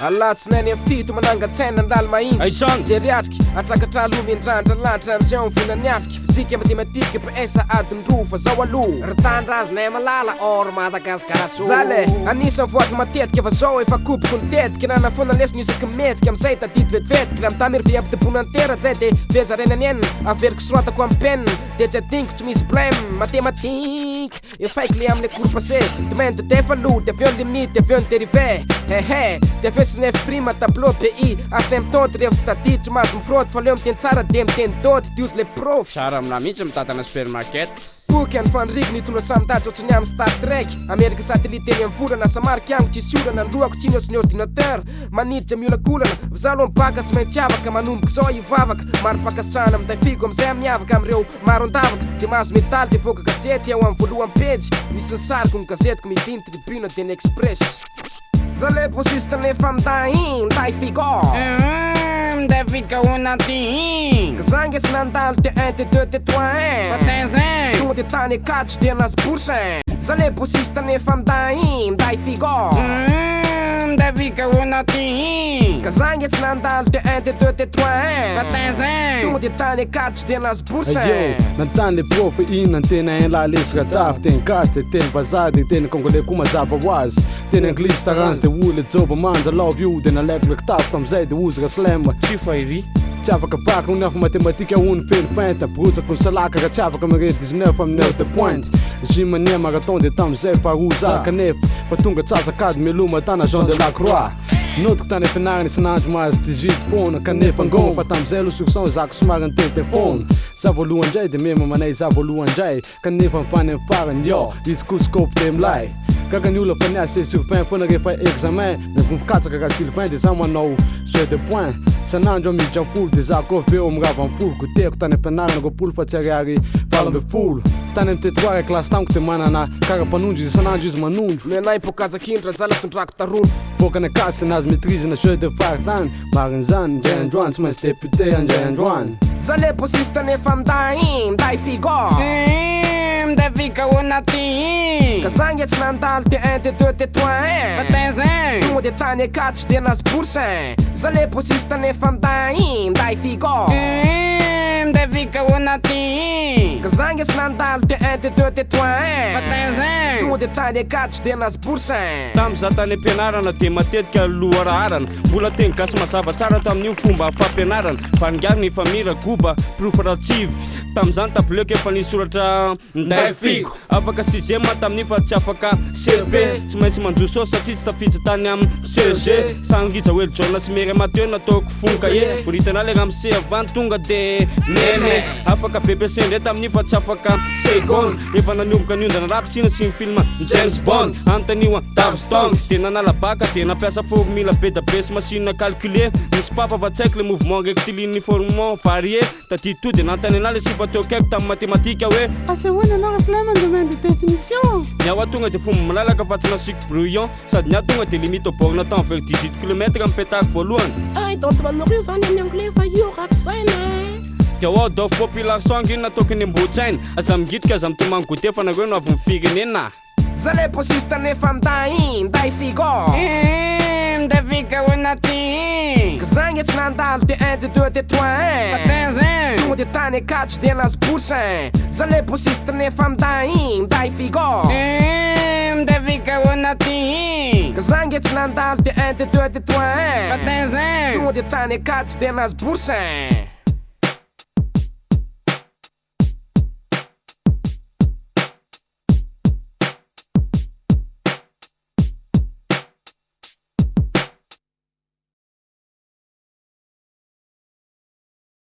Alatsinainy amin'ny 7, manangan-tsaina ny lali-mahintsy. Aitrano. Jery atriky, atrakatra aloha miandrandra lanitra amin'izay mivona ny atriky. Fizika, matematika, PS adiny 2 fa zao aloha. Ry tanindrazanay malala, or Madagasikara soa. Za le anisan'ny voadiny matetika fa zao efa koboko ny tetika. Nanafoana lesona isaky ny mihetsika amin'izay tadidy vetivetiky. Raha mitaha mirvy ampitobona ny tera jay de vezaraina ny enina. Averiko soratako amin'ny penina de tsy adiniko tsy misy blème. Matematika. Efa haiko le amle cours passé. Domaine de def aloha, de avy eo ny limite, de avy eo ny dérivé. Hehe, de avy eo sy ny f prime, tableau BI, asymptote, rehefa tsy tadidy tsy mahazo mifrôty fa aleo miteny tsara de miteny dôty, diozy le prof. Tsara aminah mihitsy mitantana supermarket. Boky any faniriako nitondra samy tady ohatry ny amin'ny Star Trek. Amerika satellite eny amin'ny volana, asa marika amiko tsisy olana, ny lohako tsiny ohatry ny ordinateur. Maniditra miolakolana, fa za aloha mibaka tsy maintsy afaka, manomboka izao hivavaka, mari-pankasitrahana minday figo amin'izay miavaka amin'ireo Maro an-davaka dia mahazo medaly dia voaka gazety ao amin'ny voaloham-pejy misy ny sariko ny gazetiko Midi, ny Tribune dia ny Express. Za le bosiste nefa minday minday figo. Minday figo ahoana ty? Ka za nge tsy nandalo T1 T2 T3 ein. Fa taiza ein? Tonga dia tany Ankatso dia nahazo bourse ein. Za le bosiste nefa minday minday figo. Minday figo ahoana ty? Ka za nge tsy nandalo T1 T2 T3 ein. Fa taiza ein? Tonga dia tany Ankatso dia nahazo bourse Ayo, ein. nanontany le prof hoe inona no tena hain'lah lesy ratafy. Teny gasy de teny vazaha de teny congolais koa mazava ho azy. Teny anglisy taranja de hoy le joba manja love you de nalaiko le kitapo tamizay de hozy raslem. Tsy fa iry. Tsy afaka bac hono aho fa matematika hono feno feinte. Borotsako ny salaka ka tsy afaka mirehitra 19 amin'ny heure de pointe. Gym mania marathon de tamizay faharoa za kanefa fa tonga atsasak'adiny mialoha matana Jean de la Croix. Nodiko tany am-pianarana isan'andro mahazo 18 foana kanefa ngôma fa tamizay aloha sur 100 zako somary niteniteny foana. Za voalohany ndray de mema manay za voalohany ndray kanefa mifany amin'ny farany yo izy koa scope de milay. Gaga ny olona fa ny ahy 16 sur 20 foana rehefa examen miavonfo katsaka ka Sylvain de za manao jeu de points isan'andro aho miditra am-polo de za koa avy eo mirava am-polo goteko tany am-pianarana 20 fa tsy ariary 18. Tany amin'ny T3 ray classe tamiko de manana kara-panondro izy isan'andro izy manondro. Ny anay mpokajaka indra zala tondrako tarondro. Voaka ny akasy nahazo maitrise na jeu de faritany marina izany indray androany tsy maintsy député indray androany. Za le bosiste nefa minday minday figo. Minday figo ahoana ty? Ka za nge tsy nandalo T1 T2 T3 ein. Fa taiza ein? Tonga de tany Ankatso de nahazo bourse ein. Za le bosiste nefa minday minday figo. Minday figo ahoana ty? Ka za nge tsy nandalo T1 T2 T3 ein. Fa taiza ein? Tonga de tany Ankatso de nahazo bourse ein. Tamin'ny za tany am-pianarana dia matetika loharaharana. Mbola teny gasy mazava tsara tamin'io fomba fampianarana. Vaningarina, efamira, goba, porofo ratsivy. Tamin'izany tabileko efa nisy soratra Nday figo. Afaka sixième tamin'io fa tsy afaka CP. Tsy maintsy mandroso satria tsy tafiditra tany amin'ny CEG. Samy Rija Welijaona sy Mary Mathieu nataoko fony kahie. Vao nahita anah le ramose avy any tonga de meme. Afaka BEPC indray tamin'io fa tsy afaka seconde. Efa nanomboka niondana rap tsina sy ny film James Bond. Anontanio an Davston. Dia nanala bac dia nampiasa formule be da be sy machine à calculer. Nisy papa fa tsy haiko le mouvement rectiligne formement varié. Tadidy to dia nanontany anah le sipa teo akaiko tamin'ny matematika hoe. Asehoana anao Raslem ny domaine de définition. Ny ahy tonga dia fomba malalaka fa tsy nasiako brouillon. Sady ny ahy tonga dia limite aux bornes temps vers 18 kilomètre mipetako voalohany. I don't wanna know zany amin'ny anglais fa io ratsy saina eh. Dia out of popular song io nataoko ny ambohitsaina. Aza mingitrika aza mitomany goûter fa nareo no avy ny firenena. Za le bosiste nefa minday minday figo. Minday figo ahoana ty? Ka za nge tsy nandalo T1 T2 T3 ein. Fa taiza ein? Tonga de tany Ankatso de nahazo bourse ein. Za le bosiste nefa minday minday figo. Minday figo ahoana ty? Ka za nge tsy nandalo T1 T2 T3 ein. Fa taiza ein? Tonga de tany Ankatso de nahazo bourse ein.